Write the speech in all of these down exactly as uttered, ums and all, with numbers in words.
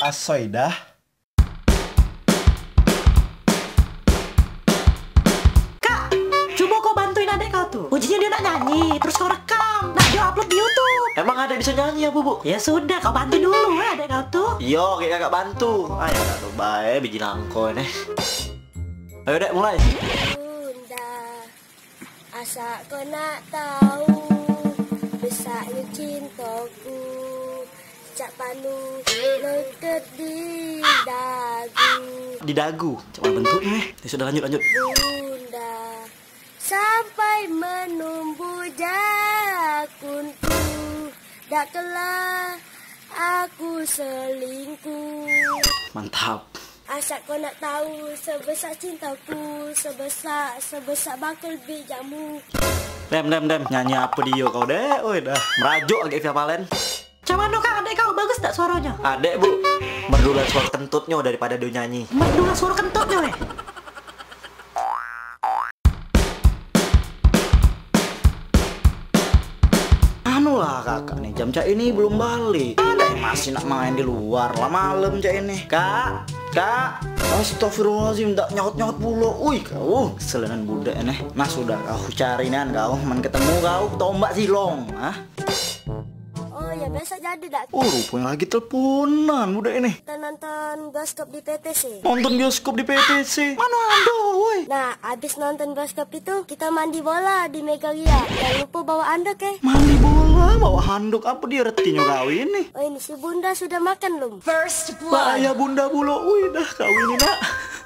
Asoy dah. Kak, cubo kau bantuin adek kau tu. Ujinyo dio nak nyanyi, terus kau rekam, nak dio upload di YouTube. Emang adek biso nyanyi apo, Bu? Ya sudah, kau bantu dulu, eh, adek kau tu. Iyo, kek kakak bantu. Ayo, dak tu bae biji nangko ini. Ayo, Dek, mulai. Bunda, asak kau nak tau besaknyo cintoku, cak panu leket di dagu. Di dagu? Cak mano bentuknyo, eh? Ya sudah, lanjut, lanjut. Bunda, sampai menumbuh jakunku, dak kela aku selingkuh. Mantap. Asak kau nak tau sebesak cintaku, sebesak, sebesak bangkel biji jamu. Dem, dem, dem. Nyanyi apo dio kau, Dek? Oi, dah. Merajuk agek Via Valen. Cak mano, Kak, adek kau? Bagus dak suaronyo? Adek, Bu. Merdu lah suaro kentutnyo daripado dio nyanyi. Merdu lah suaro kentutnyo, eh? Anu lah kakak ni, jam cak ini belum balik. Adek masih nak main di luar lah, malem cak ini. Kak, Kak. Astagfirullahaladzim, dak nyaut-nyaut pulo. Ui, kau, selenan budak ini. Nah, sudah kau cari nian kau, men ketemu kau, tombak silong, ah. Oh ya, besok jadi dak? Oh, ruponyo lagi teleponan budak ini. Kita nonton bioskop di P T C. Nonton bioskop di P T C? Mano ado, woi. Nah, abis nonton bioskop itu, kita mandi bola di Megaria. Jangan lupa bawa anduk, eh. Mandi bola bawa handuk? Apo dio retinyo kau ini? Oh, ini si Bunda sudah makan belum? First blood. Lah, ayah Bunda pulo. Ui, dah kau ini, Nak.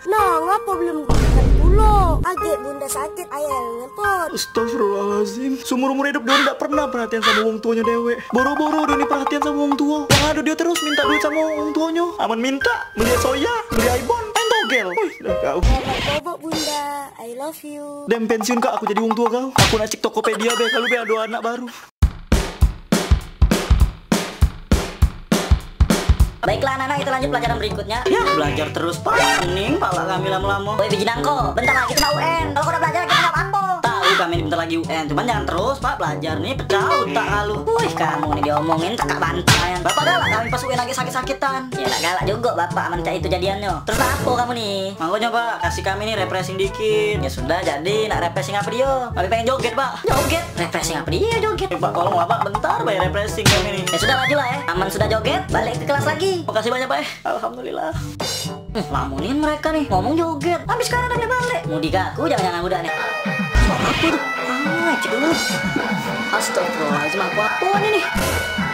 Nah, ngapo belum makan pulo? Agek Bunda sakit, ayah yang ngepot. Astagfirullahalazim. Seumur-umur hidup dio ni dak pernah perhatian samo wong tuonyo dewek. Boro-boro dio ni perhatian samo wong tuo. Yang ado dio terus minta duit samo wong tuonyo. Amen minta, beli soya, beli aibon, main togel. Wih, dah kau. Bobok Bunda, I love you. Dem, pensiun, Kak, aku jadi wong tuo kau. Aku nak cek Tokopedia be, kalu be ado anak baru. Baiklah anak-anak, kita lanjut pelajaran berikutnya. Ya, belajar terus, Pak. Pening pala kami lamo-lamo. Woi, biji nangko, bentar lagi kena U N. Kalau kau dak belajar, kita nggak apa-apa. Tahu kami ni bentar lagi U N, cuman jangan terus, Pak, belajar ni pecah utak kalu. Wih, kamu ni diomongin cakak bantai. Bapak galak kami pas U N lagi sakit-sakitan. Ya, dak galak jugo Bapak amen cak itu jadiannyo. Terus apo kamu ni? Makonyo, Pak, kasih kami ni refreshing dikit. Ya sudah, jadi nak refreshing apo dio? Kami pengen joget, Pak. Joget? Refreshing apo dio joget? Eh, Pak, tolonglah, Pak, bentar bae refreshing kami ni. Ya sudah, lajulah, eh. Amen sudah joget, balik ke kelas lagi. Makasih banyak, Pak, eh. Alhamdulillah. Hmm, lamo nian mereka ni ngomong joget. Habis sekarang dah balik. Mudi ke aku jangan-jangan budak ni. Suara apa tu? Ah, cek dulu. Astagfirullahaladzim, aku apa ni ni?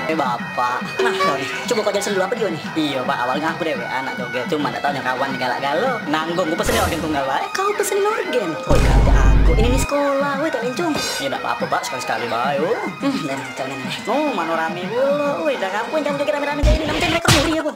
Eh, Bapak. Nah, kau ni. Coba kau jelasin dulu apa dio ni? Iyo, Pak, awalnyo aku dewek anak joget, cuma dak taunyo kawan ni galak galo. Nanggung, ku pesenin orgen tunggal bae. Kau pesenin orgen? Oi, kate aku. Ini ni sekolah, woi, tak lincung. Ya, dak apa-apa, Pak, sekali-sekali bae, oh. Hmm, dah, dah, dah, dah. Oh, mano rame pulo. Woi, dah kampung jam joget rame-rame kayak ini. Nanti mereka nguri aku.